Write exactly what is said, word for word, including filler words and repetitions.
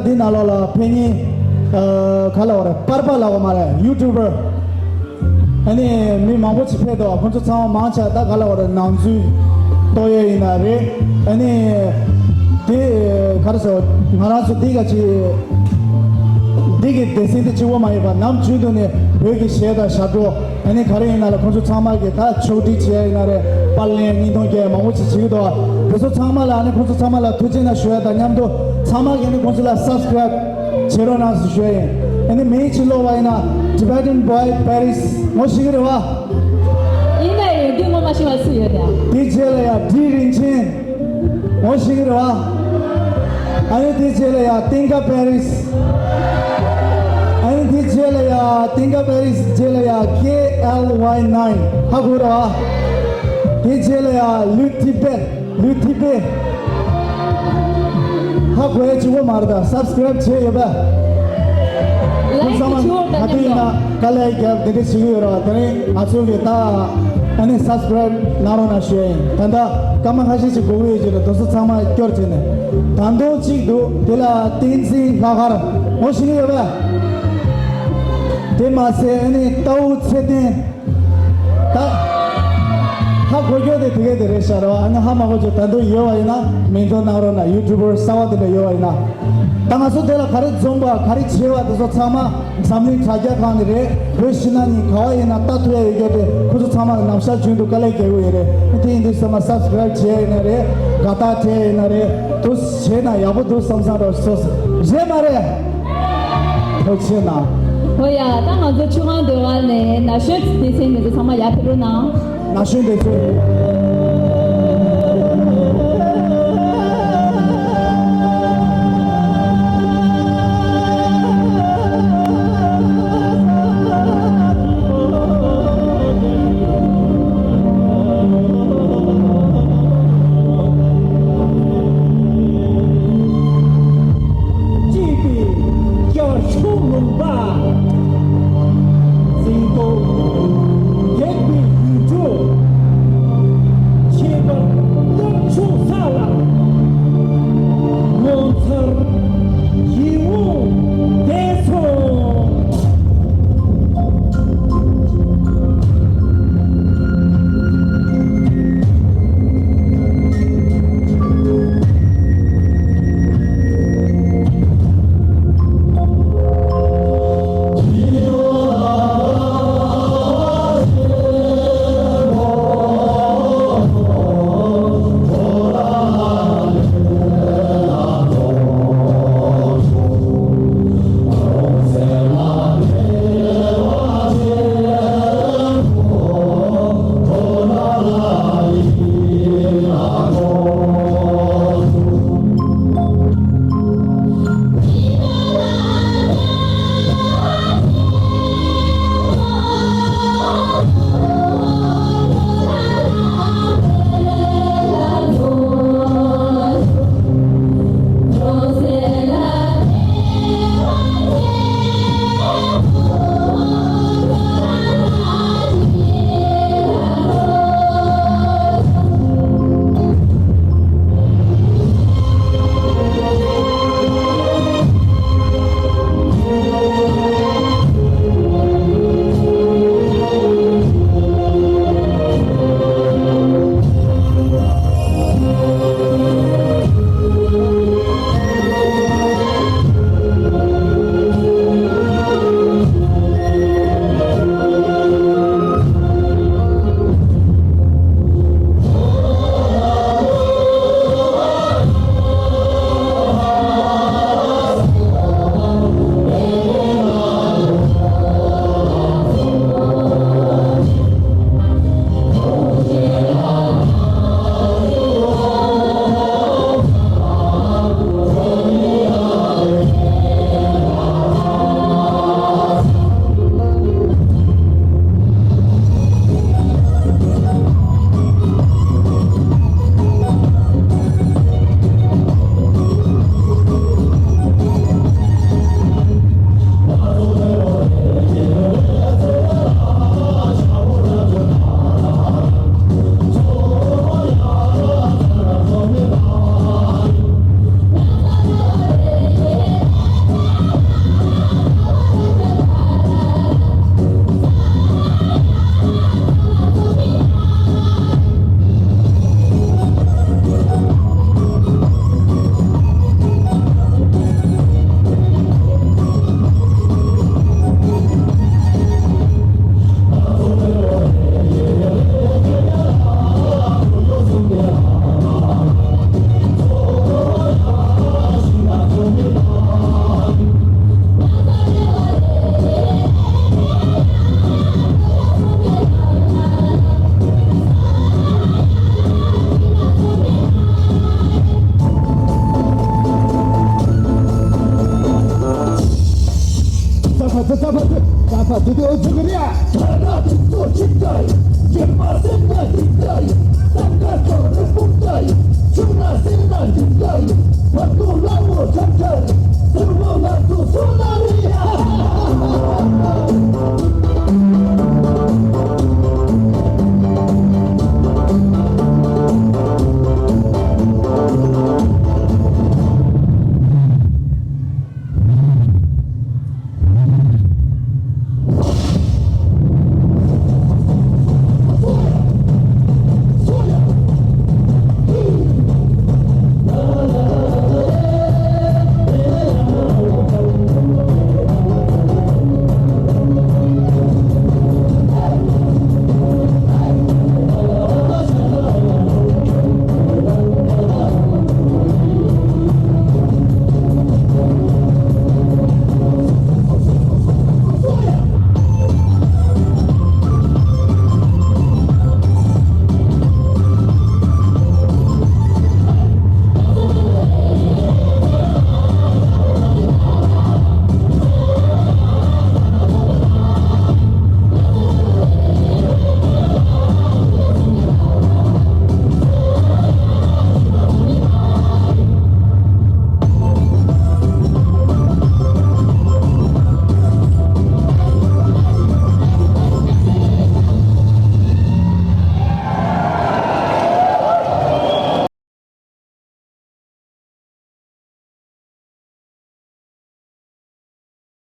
འདི་ནང་ལོགས་ལ་ཕེབས་མཁན་ཨ་ག་ལབ་དགོས་རེད། པར་པ་ལབ་དགོས་མ་རེད། ཡུ་ཊུབ་པར། ཨ་ནི་མི་མང་པོ་ཅིག་ཕེབས་འདུག་ཁོང་ཚོ་ཚང་མ་མང་ཆེ་ད་ག་ལབ་དགོས་རེད། ནང་འཛུལ་གཏོང་ཡས་ཡིན་ན་རེད། ཨ་ནི་དེ་ག་རེ་ཟེར། ང་རང་ཚོ་འདི་ག་ཅིག་འདི་གི་སྡེ་ཚན་དེ་གཅིག་པོ་མ་ཡིན་པ། ནམ་རྒྱུན་དུ་ནས་བོད་ཀྱི་གཞས་དང་ཞབས་བྲོ། ཨ་ནི་ག་རེ་ཡིན་ན་ལ་ཁོང་ཚོ་ཚང་མ་གིས་ད་ཕྱོགས་སྒྲིག་བྱས་ཡིན་ན་རེད། པར་ལེན་བརྙན་ཐུང་རྒྱག་མང་པོ་ཅིག་བྱེད་ཀྱི་འདུག་དེ་ཚོ་ཚང་མ་ལ་ཨ་ནི་ཁོང་ཚོ་ཚང་མ་ལ་ཐུགས་རྗེ་གནང་ཞུ་ཡ་དང་མཉམ་དུ། ཚང་མ་གིས་ཨ་ནི་ཁོང་ཚོ་ལ་སབ་སི་ཀ་རའིབ་བྱེད་རོགས་གནང་ཞེས་ཞུ་ཡ་ཡིན། ཨ་ནི་མིང་ཅིག་ཀློག་པ་ཡིན་ན་Tibetan Boy Paris། ངོ་ཤེས་ཀྱི་རེད་བ། ཡིན་ན་ཡོད་དུས་ངོ་མ་ཤེས་པ་སུ་ཡོད་དེ། དེའི་རྗེས་ལ་ཡ་བཀྲིས་རིན་ཆེན། ངོ་ཤེས་ཀྱི་རེད་བ། ཨ་ནི་དེའི་རྗེས་ལ་ཡ་ཏིང་ཀ་པེ་རིས། ཨ་ནི་དེའི་རྗེས་ལ་ཡ་ཏིང་ཀ་པེ་རིས་རྗེས་ལ་ཡ་ཀེ་ཨེལ་ཝའི་ནའིན། ཧ་གོ་རེད་བ། དེའི་རྗེས་ལ་ཡ་ལུ་ཐི་པེ། ལུ་ཐི་པེ། ཧ་གོ་ཡ་གཅིག་པོ་མ་རེད་ད། སབ་སི་ཀ་རའིབ་བྱས་ཡོད་པས། ཁོང་ཚང་མ་ག་དུས་ཡིན་ན་དཀའ་ལས་རྒྱབ་དེ་འདྲ་བྱེད་ཀྱི་ཡོད་རེད་བ། དེ་རིང་ང་ཚོ་གི་ད་ཨ་ནི་སབ་སི་ཀ་རའིབ་གནང་རོགས་གནང་ཞུ་ཡ་ཡིན། ད་ལྟ་སྐར་མ་ཁ་ཤས་ཅིག་འགོར་གྱི་ཡོད་ཀྱི་རེད། དེ་ཚོ་ཚང་མ་སྐྱོར་བྱས་ནས། ད་དུང་གཅིག་འདུག་དེ་ལ་བསྟན་འཛིན་ལྷག་དཀར། ངོ་ཤེས་ཀྱི་ཡོད་པས། དེ་མ་ཟད་ཨ་ནི་རྟའུ་ཚེ་བརྟན། ད་ཧ་གོ་རྒྱུ་དེ་དེ་ག་དེ་རེད་ཤག་རེད་བ། ཨ་ནི་ཧ་མ་གོ་རྒྱུ་ད་དུང་ཡོད་པ་ཡིན་ན་མིང་ཐོ་གནང་རོགས་གནང་། ཡུ་ཊུབ་པར་གསར་པ་དེ་འདྲ་ཡོད་པ་ཡིན་ན། ད་ང་ཚོ་དེ་ལ་ག་རེ་འཛོམས་པ་ག་རེ་བྱས་པ་དེ་ཚོ་ཚང་མ་འཛམ་གླིང་དྲ་རྒྱ་ཁག་ནས་རེད། བོད་ཕྱི་ནང་གཉིས་ག་བ་ཡིན་ན་ལྟ་ཐུབ་ཡ་ཡོད་རྒྱུ་དེ་ཁོ་ཚོ་ཚང་མ་ལ་ནམ་ཞག་རྒྱུན་དུ་དཀའ་ལས་རྒྱག་གི་ཡོད་རེད། དེ་ཡིན་དུས་ཚང་མ་སབ་སི་ཀ་རའིབ་བྱས་ཡིན་ན་རེད། དགའ་རྟགས་སྤྲད་ཡིན་ན་རེད། དུ་བྱས་ན་ཡག་པོ་འདུག་བསམ་བསམ་རོགས་སོ་སོ་རེད་མ་རེད། ཐུགས་རྗེ་གནང་། ཧོ་ཡ། ད་ང་ཚོ་ཆུ་སྒང་སྡེ་བ་ནས་ན་གཞོན་སྡེ་ཚན་མི་ཚོ་ཚང་མ་ཡར་ཕེབས་རོགས་གནང་། ན་གཞོན་སྡེ་ཚན། གཅེས་པའི་རྒྱ་མཚོ་ལུང་པ། འཛིན་སྐྱོང་རྒྱས་པའི་ཡུལ་གྲུ། ས་ཕ་ས་ཕ་དུ་དུ་འོ་ཚུགས་ཀྱི་རེད་ཨ། ཐ་ན་དུ་ཚོ་ཅིག་ཀ་ཡི། རྒྱུད་པ་སེམས་ན་འཇིག་ཀ་ཡི། སམ་ཀ་ཚོ་རི་སྤུངས་ཀ་ཡི། ཆུ་ན་སེམས་ན་འཇིག་ཀ་ཡི། བར་དུ་ལ་འོ་ཆམ་ཆ་ཡི།